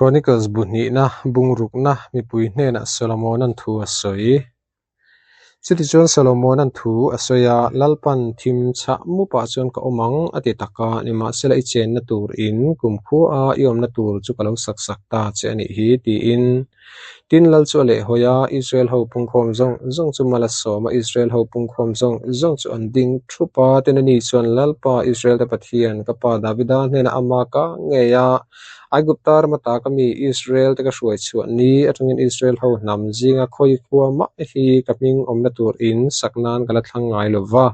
Chronicles bu hnihna, bungrukna, mipui hnenah Solomona'n thu a sawi. Chutichuan Solomona'n thu a sawi a, Lalpan thim chhah mupah chuan ka awm ang a ti tak a, nimahsela i chenna tur in kumkhua a i awmna tur chu ka lo sak sak ta che a nih hi tiin. Tin, Lal chu a lehhawi a, Israel ho pungkhawm zawng zawng chu mal a sawm a, Israel ho pungkhawm zawng zawng chu an ding thup a, tin ani chuan, Lalpa, Israel te Pathian, ka pa Davida hnenah ama ka ngei a, Aigupta rama ta ka mi Israel te ka hruai chhuah ni atangin Israel ho hnam zinga khawi khua mah hi ka hming awmna tur in sak nan ka la thlang ngai lo va.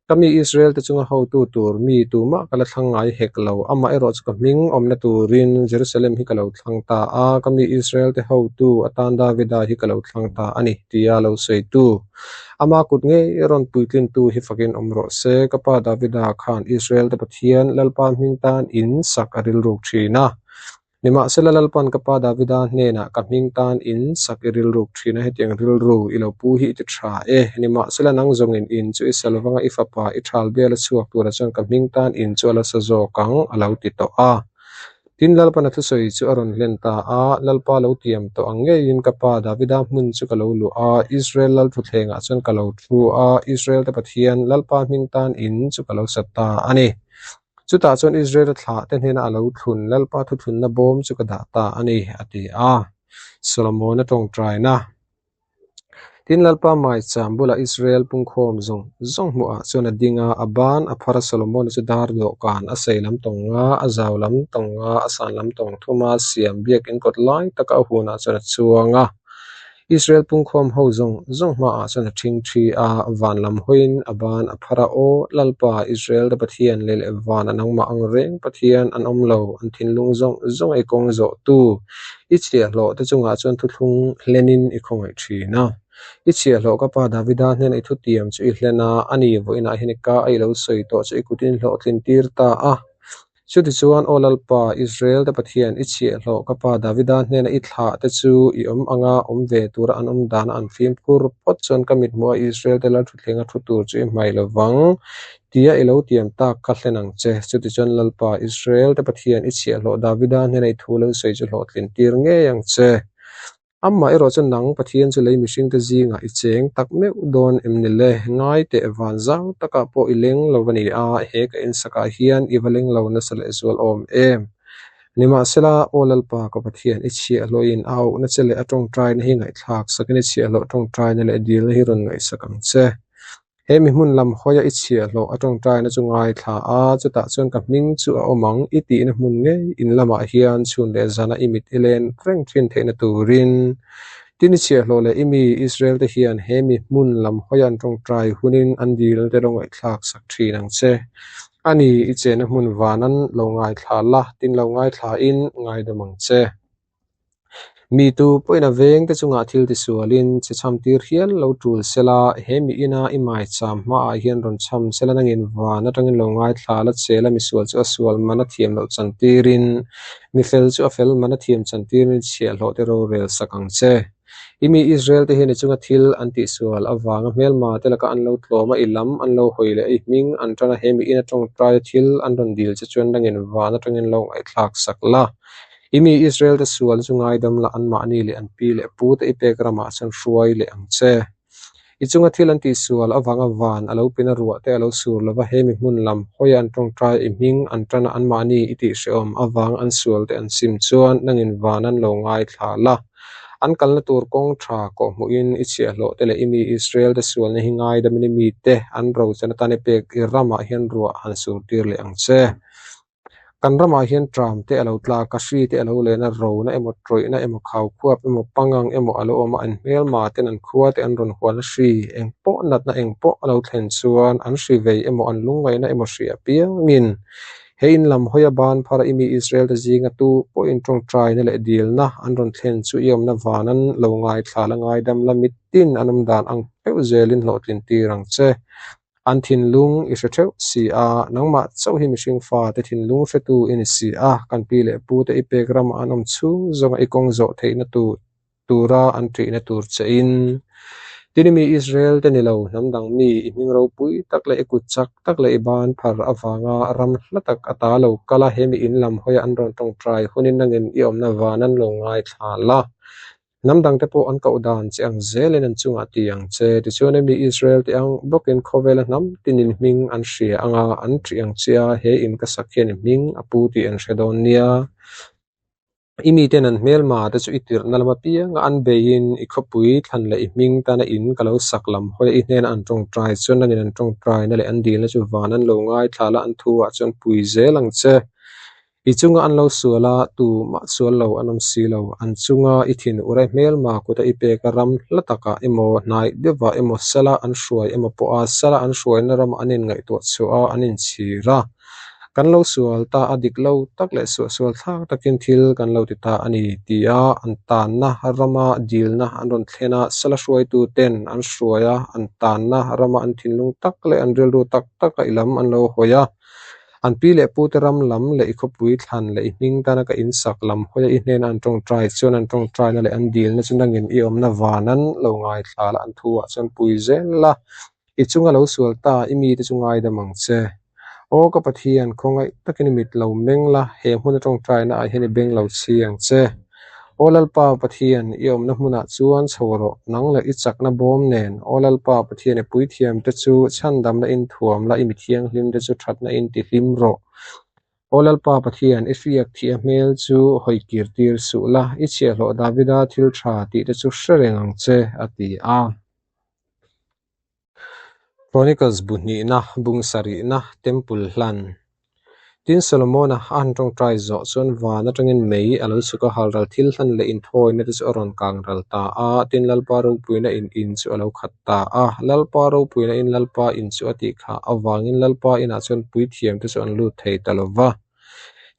Ka mi Israel te chunga hotu tur mi tumah ka la thlang ngai hek lo, amaherawh chu ka hming awmna turin Jerusalem hi ka lo thlang ta a, ka mi Israel te hotu atan Davida hi ka lo thlang ta a ni, tia lo sawitu. Ama kut ngei rawn puitlintu hi fakin awm rawh se, ka pa Davida khan Israel te Pathian Lalpa hming tan in sak a rilruk thin a. Nimahsela Lalpan ka pa Davida hnenah ka hming tan in sak i rilruk thin a, hetiang rilru i lo pu hi i ti tha e. Nimahsela nang zawngin in chu i salvanga i fapa i thal bial a chhuak turah chuan ka hming tan in chu a la sa zawk ang, a lo ti tawh a. Tin, Lalpan a thusawi chu a rawn hlen ta a, Lalpa lo tiam tawh ang ngeiin ka pa Davida hmun chu ka lo luh a, Israel lal thutthlengah chuan ka lo thu a, Israel te Pathian Lalpa hming tan in chu ka lo sa ta a ni. Chutah chuan Israel-a thlah te hnena a lo thlun Lalpa thuthlunna bawm chu ka dah ta a ni, a ti a. Solomon-a tawngtaina. Tin, Lalpa maicham bulah Israel pungkhawm zawng zawng hmuhah chuan a ding a, a ban a phar a Solomon-a chu dar dawhkan a sei lam tawng nga, a zau lam tawng nga, a san lam tawng thum a, siam biakin kawt lai taka a hunah chuan a chuang a. Israel pungkhawm ho zawng zawng hmaah chuan a ṭhing ṭhi a, van lam hawiin a ban a phar a, Aw Lalpa, Israel te Pathian leh leh vana nangmah ang reng Pathian an awm lo, an thinlung zawng zawng ei kawng zawhtu i chhiahhlawh te chungah chuan thuthlung hlenin i khawngaih ṭhin a. I chhiahhlawh ka pa Davida hnenah i thutiam chu i hlen a, ani vawiinah hian i ka a i lo sawi tawh chu i kutin hlawhtlin tir ta a. Chutichuan, Aw Lalpa, Israel te Pathian, i chhiahhlawh ka pa Davida hnena i thlah te chu i awm anga awm ve tura an awm dana an fimkhur phawt chuan ka mithmuha Israel te Lalthutthlenga thu tur chu i hmai lo vang, tia i lo tiam tak kha hlen ang che. Chutichuan, Lalpa, Israel te Pathian, i chhiahhlawh Davida hnena i thu lo sawi chu hlawhtlin tir ngei ang che. Amah erawh chuan nang Pathian chu lei mihringte zingah i cheng tak meuh dawn em ni le? Ngai teh van zau takah pawh i leng lo a ni a, he ka insakah hian i va leng lo nasa leh zual awm em? Nimahsela, Aw Lalpa ka Pathian, i chhiahhlawhin a auhna che leh a tawngtaina hi ngaihthlak sakin i chhiahhlawh tawngtaina leh dilna hi rawn ngaihsak ang che. He mi hmun lam hawia i chhiahhlawh a tawngtaina chu ngaithla a, chutah chuan ka hming chu a awm ang, i tihna hmun ngei in lamah hian chhun leh zana i mit i len reng thin theihna turin. Tin i chhiahhlawh leh i mi Israel te hian he mi hmun lam hawia an tawngtai hunin an dilna te lo ngaihthlak sak thin ang che. A ni, i chenna hmun vanan lo ngaithla la, tin lo ngaithlain ngaidam ang che. Mi tu pawhin a veng te chungah thil tisualin che chham tir hial lo tul sela, he mi ina i maicham hmaah hian rawn chham sela nangin van atangin lo ngaithla la chel a misual chu a sual man a thiam loh chan tirin, mi fel chu a fel man a thiam chan tirin chhiahhlawh te rorel sak ang che. I mi Israel te hian i chunga thil an tihsual avanga hmelma te laka an lo tlawm a, i lam an lo hawi leh a, i hming an tan a, he mi ina tawngtaia thil an rawn dil che chuan nangin van atangin lo ngaihthlak sak la. I mi Israel te sual chu ngaidam la, anmahni leh an pi leh pu te i pek ramah chuan hruai leh ang che. I chunga thil an tihsual avanga van a lo pin a ruah te a lo sur lova, he mi hmun lam hawia an tawngtai i hming an tan a anmahni i tihhrehawm avang an sual te an sim chuan nangin van an lo ngaithla la. An kalna tur kawng tha kawhhmuhin i chhiahhlawh te leh i mi Israel te sualna hi ngaidamin i mite an rochan atan i pek i ramah hian ruah han sur tir leh ang che. Kan ramah hian tram te a lo tlak a, hri te a lo len a, rona emaw, tawihna emaw, khaukhuap emaw, pangang emaw a lo awm a, an hmelma ten an khua te an rawn hual a, hri eng pawh natna eng pawh a lo thlen chuan an hri vei emaw, an lungngaihna emaw hri apiangin he in lam hawia ban phar a i mi Israel te zinga tu pawhin tawngtaina leh dilna an rawn thlen chu i awmna van an lo ngaithla la ngaidam la mitin an awm dan ang theuh zelin hlawhtlin tir ang che. An thinlung i hre theuh si a, nangmah chauh hi mihring fate thinlung hretu i ni si a, kan pi leh pute i pek ramah an awm chhung zawnga i kawng zawh theihna tur tura an ṭihna tur che in. Tin, i mi Israel te ni lo, hnam dang mi, i hming ropui tak leh i kut chak tak leh i ban phar avanga ram hla tak ata lo kal a, he mi in lam hawia an rawn tawngtai hunin nangin i awmna van an lo ngaithla la. Hnam dangte pawh an koh dan che ang zelin an chungah ti ang che. Tichuan, i mi Israel te ang bawkin khawvela hnam tinin hming an hria anga an ṭih ang che a, he in ka sak hian i hming a pu tih an hre dawn nia. I miten an hmelma te chu i tirhna lam apianga an beiin i khawpui thlan leh i hming tana in ka lo sak lam hawi a i hnena an tawngtai chuan nangin an tawngtaina leh an dilna chu van an lo ngaithla la an thu ah chuan pui zel ang che. I chunga an lo sual a, tumah sual lo an awm si lo. An chunga i thin ur a i hmelma kuta i pek a ram hla takah emaw hnaih deuhah emaw sala an hruai emaw pawha sala an hruaina ramah an inngaihtuah chhuah a an inchhir a. Kan lo sual ta a dik lo tak leh suahsual thlak takin thil kan lo ti ta a ni tia an tanna rama dilna an rawn thlen a, sala hruaitu ten an hruai a, an tanna rama an thinlung tak leh an rilru tak taka i lam an lo hawi a. An pi leh pute ram lam leh i khawpui thlan leh i hming tana ka insak lam hawi a i hnena an tawngtai chuan an tawngtaina leh an dilna chu nangin i awmna vanan lo ngaithla la an thu ah chuan pui zel la. I chunga lo sual ta, i mite chu ngaidam ang che. Aw ka Pathian, khawngaih takin i mit lo meng la, he hmuna tawngtaina ah hian i beng lo chhi ang che. Aw Lalpa Pathian, i awmna hmunah chuan chho rawh, nang leh i chakna bawm nen. Aw Lalpa Pathian, i puithiamte chu chhandamna in thuam la, i mithianghlimte chu thatna in tihlim rawh. Aw Lalpa Pathian, i hriak thih a hmel chu hawi kir tir suh la, i chhiahhlawh Davida thil tha tihte chu hre reng ang che, a ti a. Chronicles bu hnihna, bung sarihna, Temple hlan. Tin, Solomona a han tawngtai zawh chuan van atangin mei a lo chhuk a, halral thil hlan leh inthawina te chu a rawn kang ral ta a. Tin, Lalpa ropuina in in chu a lo khat ta a. Lalpa ropuina in Lalpa in chu a tih khah avangin Lalpa inah chuan puithiam te chu an lut thei ta lo va.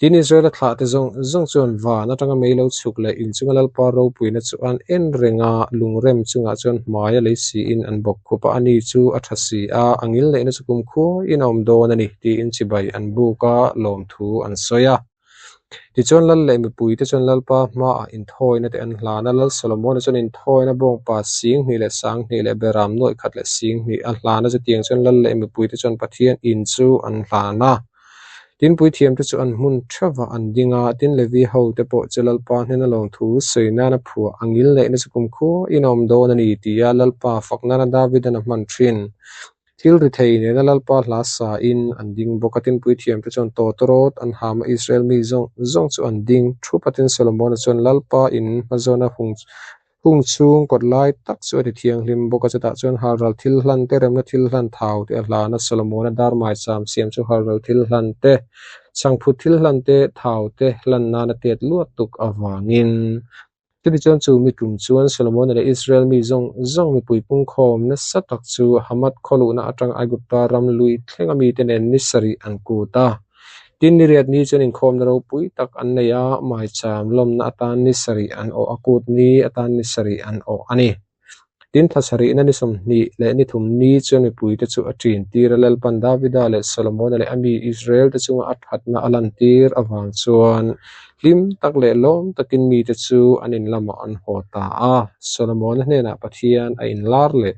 Tin, Israela thlahte zawng zawng chuan van atanga mei lo chhuk leh inchunga Lalpa ropuina chu an en reng a, lungrem chungah chuan hmaia lei siin an bawk khup a, ani chu a tha si a, a ngil neihna chu kumkhuain a awm dawn a ni, tiin chibai an buk a, lawmthu an sawi a. Tichuan, Lal leh mipuite chuan Lalpa hmaah inthawina te an hlan a, Lal Solomona chuan inthawina bawngpa 2000 leh 2000 leh beram nuaih khat leh 2000 a hlan a, chutiang chuan Lal leh mipuite chuan Pathian in chu an hlan a. Tin, puithiamte chu an hmun theuhvah an ding a, tin Levi hote pawh chu Lalpa hnena lawmthu sawi nana phuah a ngil neihna chu kumkhuain a awm dawn a ni tia Lalpa fak nana Davidan a hman thin. Thil ri thei nena Lalpa hla sain an ding bawk a, tin puithiamte chuan tawtawrawt an ham a, Israel mi zawng zawng chu an ding thup a, tin Solomona chuan Lalpa in hmazawna hung Hung chhung kawt lai tak chu a ti thianghlim bawk a, chutah chuan halral thil hlan te, remna thil hlan thau te a hlan a, Solomona dar maicham siam chu halral thil hlan te, chhangphut thil hlan te, thau te hlan nana tet luat tuk avangin. Chutichuan chu mi tum chuan Solomona leh Israel mi zawng zawng mipui pungkhawm nasa tak chu Hamath khawluhna atang Aigupta ram lui thlenga mite nen ni sarih an kut a. Tin, ni riat ni chuan inkhawmna ropui tak an nei a, maicham lawmna atan ni sarih an awh a, kut ni atan ni sarih an awh a ni. Tin, thla sarihna ni 20 leh ni thum ni chuan mipuite chu a ṭin tir a, Lalpan Davida leh Solomona leh a mi Israelte chunga a ṭhatna a lantir avang chuan hlim tak leh lawm takin mite chu an in lamah an haw ta a, Solomona hnenah Pathian a inlar leh.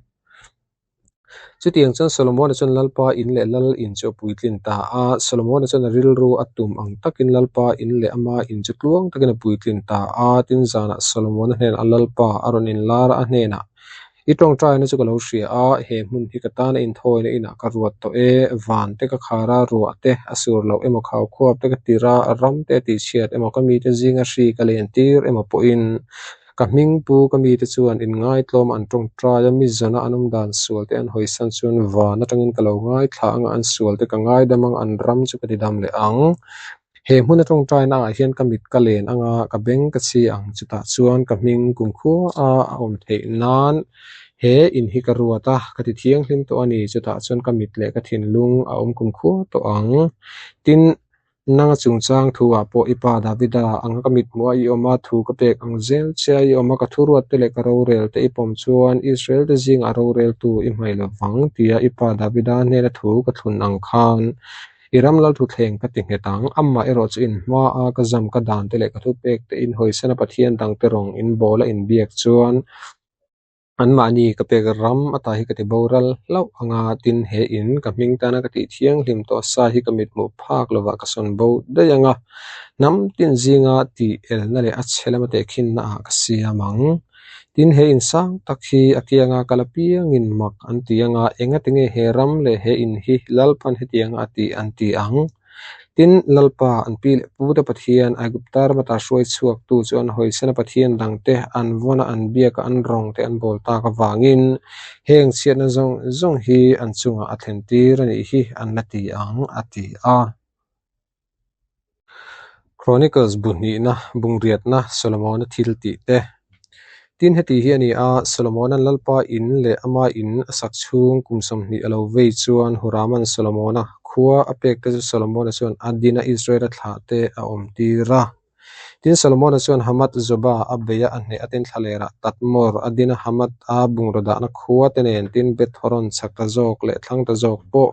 Chutiang chuan Solomona chuan Lalpa in leh Lal in chu a puitlin ta a. Solomona chuan a rilru a tum ang takin Lalpa in leh ama in chu tluang takin a puitlin ta a. Tin, zanah Solomona hnenah Lalpa a rawn inlar a, a hnenah, I tawngtaina chu ka lo hria a, he hmun hi ka tana inthawina inah ka ruat tawh e. Van te ka khar a, ruah te a sur loh emaw, khaukhuap te ka tir a, ram te a tihchhiat emaw, ka mite zinga hri ka len tir emaw pawhin Ka hming pu ka mite chuan inngaitlawm an tawngtai a, mi zana an awm dan sual te an hawisan chuan van atangin ka lo ngaithla ang a, an sual te ka ngaidam ang a, an ram chu ka ti dam leh ang. He hmuna tawngtaina ah hian ka mit ka len ang a, ka beng ka chhi ang, chutah chuan ka hming kumkhua a a awm theih nan he in hi ka ruat a, ka ti thianghlim tawh a ni, chutah chuan ka mit leh ka thinlung a awm kumkhua tawh ang. Tin, Nanga chungchang thu ah pawh i pa Davida anga ka mithmuh a i awm a, thu ka pek ang zel che a i awm a, ka thuruat te leh ka rorel te i pawm chuan Israel te zingah roreltu i hmaih lo vang tia i pa Davida hnena thu ka thlun ang khan i ram lal thuthleng ka ti nghet ang. Amah erawh chu in hma a ka zam ka dan te leh ka thupek te in hawisana Pathian dangte rawng in bawl a inbiak chuan. Anmahni ka pek ram ata hi ka ti boral hlauh ang a, tin he in ka hming tana ka tih thianghlim tawh sa hi ka mithmuh phak lovah ka sawn bo daih ang a, hnam tin zinga tih elna leh a chhe lama tehkhinna ah ka siam ang. Tin he in sang tak hi a kianga kal apiangin mak an ti ang a, engatinge he ram leh he in hi Lalpan hetianga a tih an ti ang? Tin, Lalpa, an pi leh pute Pathian, Aigupta rama ta hruai chhuaktu chu an hawisana Pathian dangte an vawn a, an biak a, an rawng te an bawl tak avangin heng chhiatna zawng zawng hi an chungah a thlen tir a nih hi an la ti ang, a ti a. Chronicles bu hnihna, bungriatna, Solomona thil tih te. Tin, heti hi a ni a, Solomona'n Lalpa in leh ama in a sak chhung kum 20 a lo vei chuan Hurama'n Solomona khua a pek te chu Solomona chuan a dina Israela thlah te a awm tir a. Tin, Solomona chuan Hamath Zoba a bei a, a hneh a tin thlalerah Tadmor a dina Hamath a bungraw dahna khua te nen tin Beth Horon chhak ta zawk leh thlang ta zawk pawh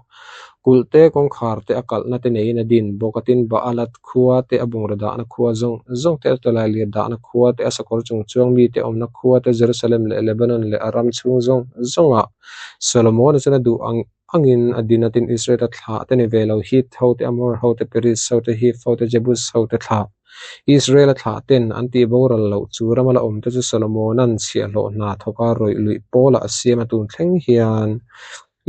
Kulh te, kawngkhar te, a kalhna te neiin a din bawk a, tin Baalat khua te, a bungraw dahna khua zawng zawng te, a tawlailir dahna khua te, a sakawr chung chuang mite awmna khua te, Jerusalem leh Lebanon leh a ram chhung zawng zawngah Solomona chuan a duh ang angin a din a, tin Israel-a thlah te ni ve lo, Hit ho te, Amor ho te, Periz ho te, Hiv ho te, Jebus ho te thlah. Israel-a thlah ten an tih boral loh chu rama la awm te chu Solomona'n chhiahhlawh hna thawka rawih luih pawlah a siam a tun thleng hian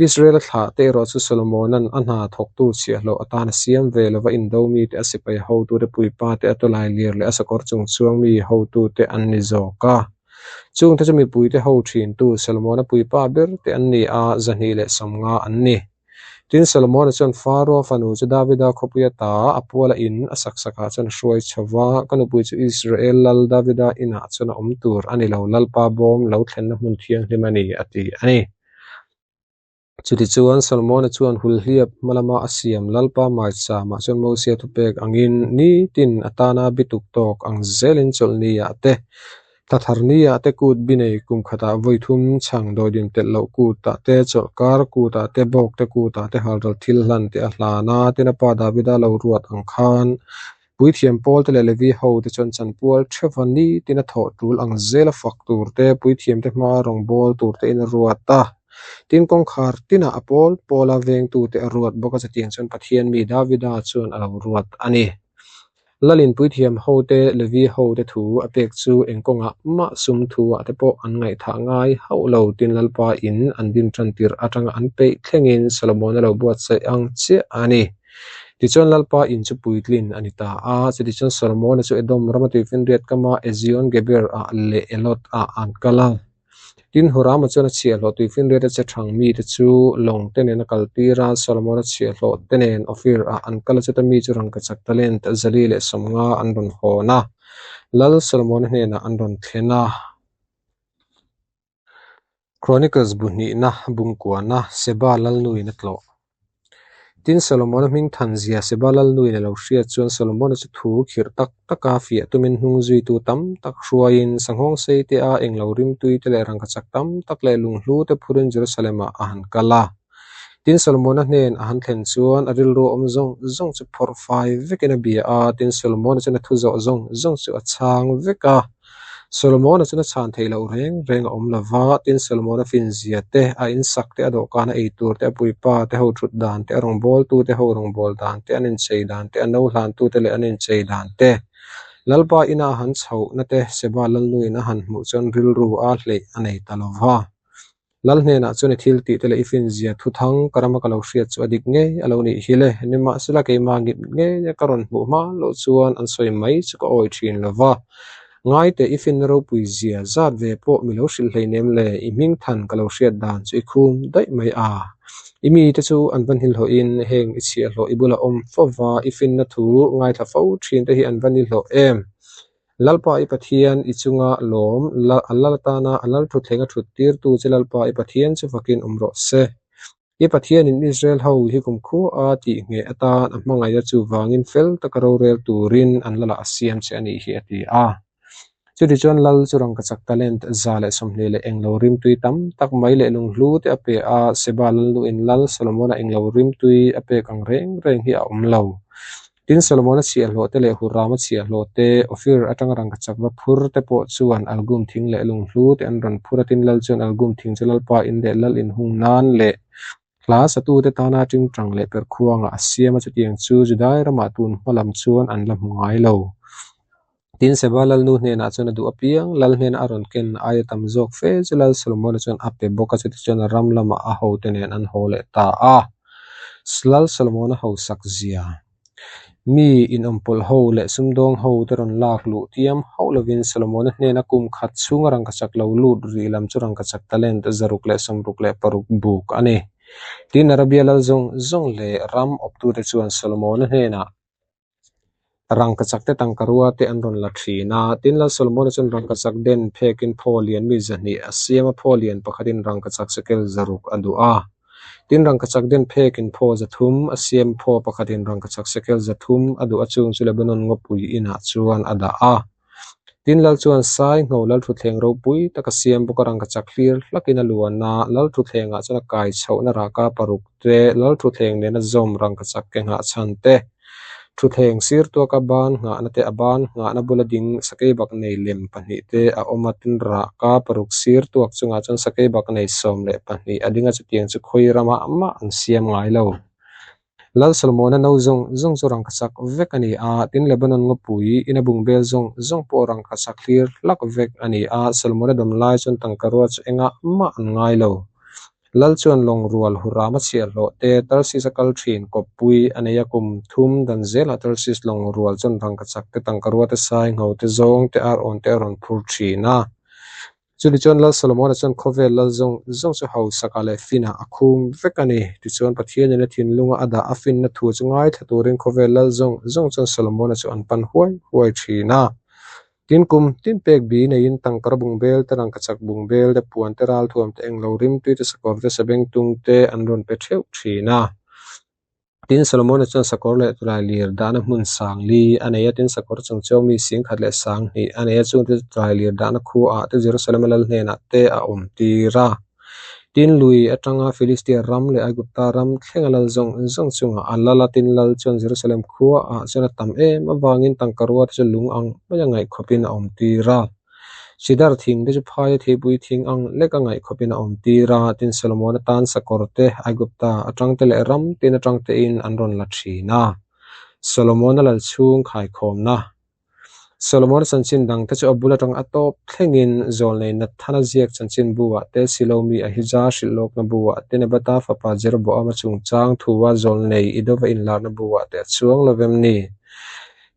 Israel-a thlah te erawh chu Solomona'n a hna thawktu chhiahhlawh atan a siam ve lova indo mite, a sipai hotute, puipa te, a tawlai lir leh a sakawr chung chuang mi hotute an ni zawk a. Chungte chu mipuite ho thintu Solomona puipa ber te an ni a, 250 an ni. Tin, Solomona chuan Faroa fanu chu Davida khawpui ata a puala in a sak sakah chuan a hruai chho va, Ka nupui chu Israel lal Davida inah chuan a awm tur a ni lo, Lalpa bawm lo thlenna hmun thianghlim a ni, a ti a ni. Chutichuan, Solomona chuan hulhliap hma lama a siam Lalpa Maichama chuan Mosia thupek angin nitin atana bituk tawk ang zelin chawlhniah te, thlathar niah te kut bi nei kum khatah vawi thum chhang dawidin telh loh kutah te, chawlhkar kutah te, bawk te kutah te halral thil hlan te a hlan a, tin a pa Davida lo ruat ang khan Puithiam pawl te leh Levi ho te chuan chanpual theuva nitin a thawh tul ang zela fak tur te, puithiam te hma rawngbâwl tur te in a ruat a. Tin, kawngkhar tinah a pawl pawla vengtu te a ruat bawk a, chutiang chuan Pathian mi Davida chuan a lo ruat a ni. Lalin puithiam ho te, Levi ho te thu a pek chu eng kawngah mah sum thu ah te pawh an ngaihthah ngai hauh lo, tin Lalpa in an din tan tirh atanga an peih thlengin Solomon-a lo buatsaih ang chiah a ni. Tichuan Lalpa in chu puitlin a ni ta a, chutichuan Solomona chu Edom rama tuifinriat kama Ezion Geber ah leh Elot ah an kal a. Tin, Hurama chuan a chhiahhlawh tuifinriat a che thang mite chu lawng te nen a kal tir a, Solomona chhiahhlawh te nen Ophir ah an kal a, chuta mi chu rangkachak talent 450 an rawn hawn a, Lal Solomona hnenah an rawn thlen a. Chronicles bu hnihna bungkuana Seba lalnuin a tlawh. Tin, Solomona hming than zia Seba lalnuin a lo hriat chuan Solomona chu thu khirh tak taka fiah tumin hnung zuitu tam tak hruaiin sanghawng sei te a englo rimtui te leh rangkachak tam tak leh lunghlu te phurin Jerusalem-ah a han kal a. Tin, Solomona hnen a han thlen chuan a rilru awm zawng zawng chu phawrh fai vekin a bia a, tin, Solomona chuan a thu zawh zawng zawng chu a chhang vek a. Solomona chuan a chhan theih loh reng reng a awm lo va, tin Solomona finzia te, a insak te, a dawhkana ei tur te, a puipa te ho thut dan te, a rawngbawltu te ho rawngbâwl dan te, an inchei dan te, a no hlantu te leh an inchei dan te, Lalpa ina a han chhohna te Seba lalnuin a han hmuh chuan rilru a hleih a nei ta lo va. Lal hnenah chuan i thil tih te leh i finzia thuthang ka rama ka lo hriat chu a dik ngei a lo nih hi le. Nimahsela keimah ngip ngeia ka rawn hmuh hma loh chuan an sawi mai chu ka awi thin lo va. Ngaite i finna ropui zia zat ve pawh mi lo hrilh hleinem le, i hming than ka lo hriat dan chu i khum daih mai a. I mite chu an va hnilhlawhin heng i chhiahhlawh i bula awm fo va, i finna thu ngaithla fo thin te hi an va nihlawh em? Lalpa i Pathian i chunga lawm a lal atana a lal thuthleng a thut tirtu che Lalpa i Pathian chu fakin awm rawh se. I Pathianin Israel ho hi kumkhua a tih ngheh atan a hmangaih a chuvangin fel taka rorel turin an lal ah a siam che a nih hi a ti a. Chutichuan lal chu rangkachak talent 120 leh englo rimtui tam tak mai leh lunghlu te a pe a, Seba lalnuin lal Solomona englo rimtui a pek ang reng reng hi a awm lo. Tin, Solomona chhiahhlawhte leh Hurama chhiahhlawhte, Ofir atanga rangkachak va phur te pawh chuan algum thing leh lunghlu te an rawn phur a, tin lal chuan algum thing chu Lalpa in leh Lal inhung nan leh hla satute tana tingtang leh perhkhuangah a siam a, chutiang chu Judai ramah tun hma lam chuan an la hmu ngai lo. Tin, Seba lalnu hnenah chuan a duh apiang, lal hnena a rawn ken aia tam zawk fe chu Lal Solomona chuan a pe bawk a, chutichuan a ram lamah a hote nen an haw leh ta a. Lal Solomona hausak zia, Mi inawmpawlh ho leh sumdawng ho te rawn lak luh tiam hauh lovin Solomona hnena kum khat chhunga rangkachak lo lut rih lam chu rangkachak talent 666 buk a ni. Tin, Arabia lal zawng zawng leh ram awptute chuan Solomona hnenah Rangkachak te tangkarua te an rawn la thin a, tin Lal Solomona chuan rangkachak den phekin phaw lian mi 200 a siam a, phaw lian pakhatin rangkachak sekel 600 a duh a. Tin rangkachak den phekin phaw 300 a siam a, phaw pakhatin rangkachak sekel 300 a duh a, chung chu Lebanon ngawpui inah chuan a dah a. Tin Lal chuan sai ngho lalthutthleng ropui tak a siam bawk a, rangkachak hlir hlakin a luan a, lalthutthlengah chuan a kai chhohna rahka paruk te, lalthutthleng nena zawm rangkachak ke nghah chhan te, thutthleng sir tuaka ban nghahna te, a ban nghahna bula ding sakeibak nei lem pahnih te a awm a, tin rahka paruk sir tuak chungah chuan sakeibak nei 12 a ding a, chutiang chu khawi ramah mah an siam ngai lo. Lal Solomona no zawng zawng chu rangkachak vek a ni a, tin Lebanon ngawpui ina bungbel zawng zawng pawh rangkachak hlir hlak vek a ni a, Solomona dawm lai chuan tangkarua chu engah mah an ngai lo. Lal chuan lawng rual Hurama chhiahhlawh te Tarsis a kal thin kawppui a nei a, kum thum dan zelah Tarsis lawng rual chuan rangkachak te tangkarua te sai ngho te zawng te ar awn te a rawn phur thin a. Chutichuan Lal Solomona chuan khawvel lal zawng zawng chu hausakah leh finah a khum vek a ni. Tichuan Pathianin a thinlunga a dah a finna thu chu ngaithla turin khawvel lal zawng zawng chuan Solomona chu an pan huai huai thin a. Tin kum tin pek bi neiin tangkar bungbel te, rangkachak bungbel te, puan te, ralthuam te, englo rimtui te, sakawr te, sabengtung te an rawn pe theuh thin a. Tin, Solomona chuan sakawr leh tulai lir dahna hmun 4000 a nei a, tin, sakawr chung chuang mi 10,002 a nei a, chungte chu tulai lir dahna khuaah te Jerusalem-a lal hnenah te a awm tir a. Tin, lui atanga Filistia ram leh Aigupta ram thlenga lal zawng zawng chungah a lal a, tin, lal chuan Jerusalem khuaah chuan a tam em avangin tangkarua te chu lung ang maia ngaih khawpin a awm tir a. Sidar thing te chu phaia theipui thing ang lek a ngaih khawpin a awm tir a, tin Solomona tan sakawr te, Aigupta atang te leh ram tin atang tein an rawn la thin a. Solomona lal chhung khaikhawmna. Solomona chanchin dang te chu a bul atang a tawp thlengin Zawlnei Nathana ziak chanchin bu-ah te, Silomi Ahija hrilh lawkna bu-ah te, Nebata fapa Jeroboama chungchang thua Zawlnei Idova inlarna bu-ah te a chuang lo vem ni?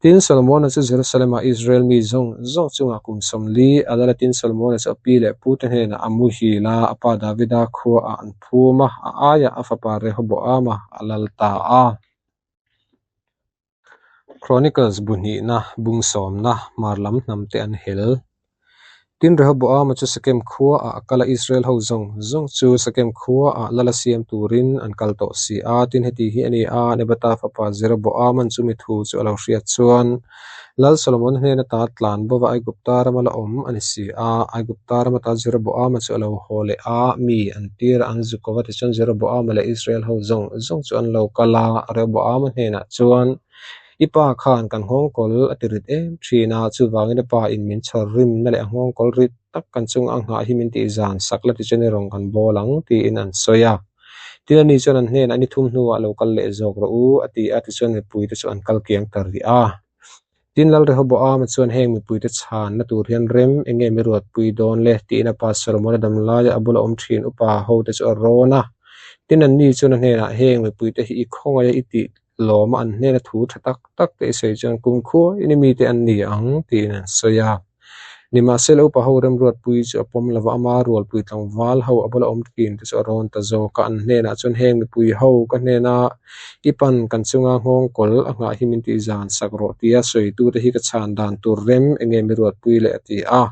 Tin, Solomona chu Jerusalem-ah Israel mi zawng zawng chungah kum 40 a lal a, tin, Solomona chu a pi leh pute hnenah a muhil a, a pa Davida khuaah an phum a, a aiah a fapa Rehoboama a lal ta a. Chronicles bu hnihna, bung sawmna, hmar lam hnamte an hel. Tin, Rehoboama chu Sekem khuaah a kal a, Israel ho zawng zawng chu Sekem khuaah lal a siam turin an kal tawh si a. Tin, heti hi a ni a, Nebata fapa Jeroboama'n chumi thu chu a lo hriat chuan, Lal Solomona hnen ata tlan bova Aigupta rama la awm a ni si a. Aigupta rama ta Jeroboama chu a lo haw leh a, mi an tir a, an zuk kova. Tichuan, Jeroboama leh Israel ho zawng zawng chu an lo kal a, Rehoboama hnenah chuan, I pa khan kan nghawngkawl a ti rit em thin a, chuvangin a pa in min chhawr rimna leh a nghawngkawl rit tak kan chunga a nghah hi min tih zan sak la tichuan i rawn kan bawl ang tiin an sawi a. Tin ani chuan an hnenah ni thum hnuah lo kal leh zawk rawh u a ti a, tichuan mipuite chu an kal kiang ta rih a. Tin Lal Rehoboama chuan heng mipuite chhanna tur hian rem eng nge mi ruatpui dawn le tiin a pa Solomon-a dam laia a bula awm thin upa hote chu a rawn a. Tin anni chuan a hnenah heng mipuite hi i khawngaih a i tih lawma an hnena thu tha tak tak te i sawi chuan kumkhuain i mite an ni ang tiin an sawi a. Nimahsela upa ho remruatpui chu a pawm lova ama rualpui tlangval ho a bula awm thin te chu a rawn ta zawk a, an hnenah chuan heng mipui ho ka hnena i pan kan chunga nghawngkawl a nghah hi min tih zan sak rawh tia sawitute hi ka chhan dan tur rem enge mi ruatpui leh a ti a.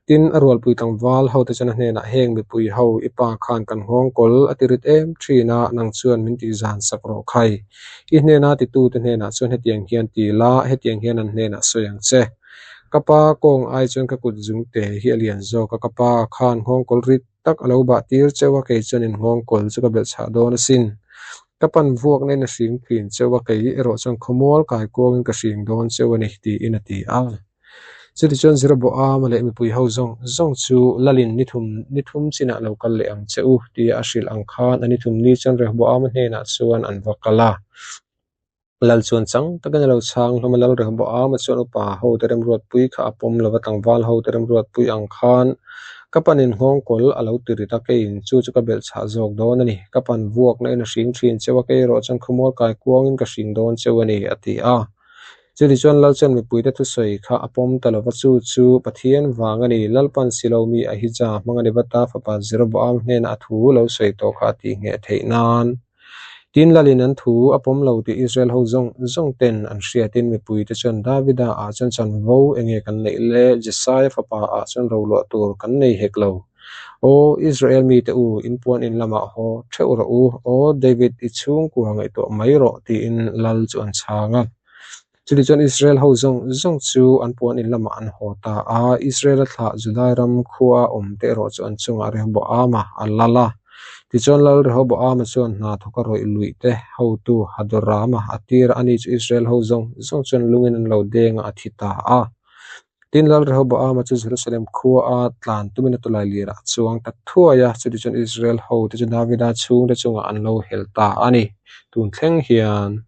Tin, a rualpui tlangval hote chuan a hnenah, Heng mipui ho, i pa khan kan nghawngkawl a ti rit em thin a, nang chuan min tih zan sak rawh khai. I hnena titute hnenah chuan hetiang hian ti la, hetiang hian an hnenah sawi ang che. Ka pa kawng ai chuan ka kut zungte hi a lian zawk a, ka pa khan nghawngkawl rit tak a lo bah tir cheu a, kei chuan in nghawngkawl chu ka belhchhah dawn asin. Ka pan vuakna in a hring thin cheu a, kei erawh chuan khawmual kaikuangin ka hring dawn cheu a ni, tiin a ti a. Chutichuan Jeroboama leh mipui ho zawng zawng chu Lalin ni thum ni thum chinah lo kal leh ang che u, tia a hrilh ang khan a ni thum ni chuan Rehoboama hnenah chuan an va kal a. Lal chuan chang takin a lo chhang hlawm a, Lal Rehoboama chuan upa hote remruatpui kha a pawm lo va, tlangval hote remruatpui ang khan ka panin nghawngkawl a lo ti rit a, keiin chu chu ka belh chhah zawk dawn a ni. Ka pan vuakna in a hring thin cheu a, kei erawh chuan khawmual kaikuangin ka hring dawn cheu a ni, a ti a. Chutichuan Lal chuan mipuite thusawi kha a pawm ta lo va, chu chu Pathian vang a ni. Lalpan Silomi Ahija hmang a ni vat a, fapa Jeroboam hnenah a thu lo sawi tawh kha a tihngheh theih nan. Tin, Lalin an thu a pawm lo tih Israel ho zawng zawng ten an hriatin mipuite chuan Davida ah chuan chanvo enge kan neih le? Jesaia fapa ah chuan roluah tur kan nei hek lo. Aw Israel mite u, in puan in lamah haw theuh rawh u. Aw David, i chhungkua ngaihtuah mai rawh, tiin Lal chu an chhang a. Chutichuan Israel ho zawng zawng chu an puan in lamah an haw ta a. Israel-a thlah Judai ram khua awm te erawh chu an chungah Rehoboama a lal a. Tichuan Lal Rehoboama chuan hna thawka rawih luih te hotu Hadorama a tir a, ani chu Israel ho zawng zawng chuan lungin an lo deng a, a thi ta a. Tin, Lal Rehoboama chu Jerusalem khua a tlan tumin a tawlai lirah a chuang ta thuai a, chutichuan Israel hote chu Davida chhungte chungah an lo hel ta a ni. Tun thleng hian.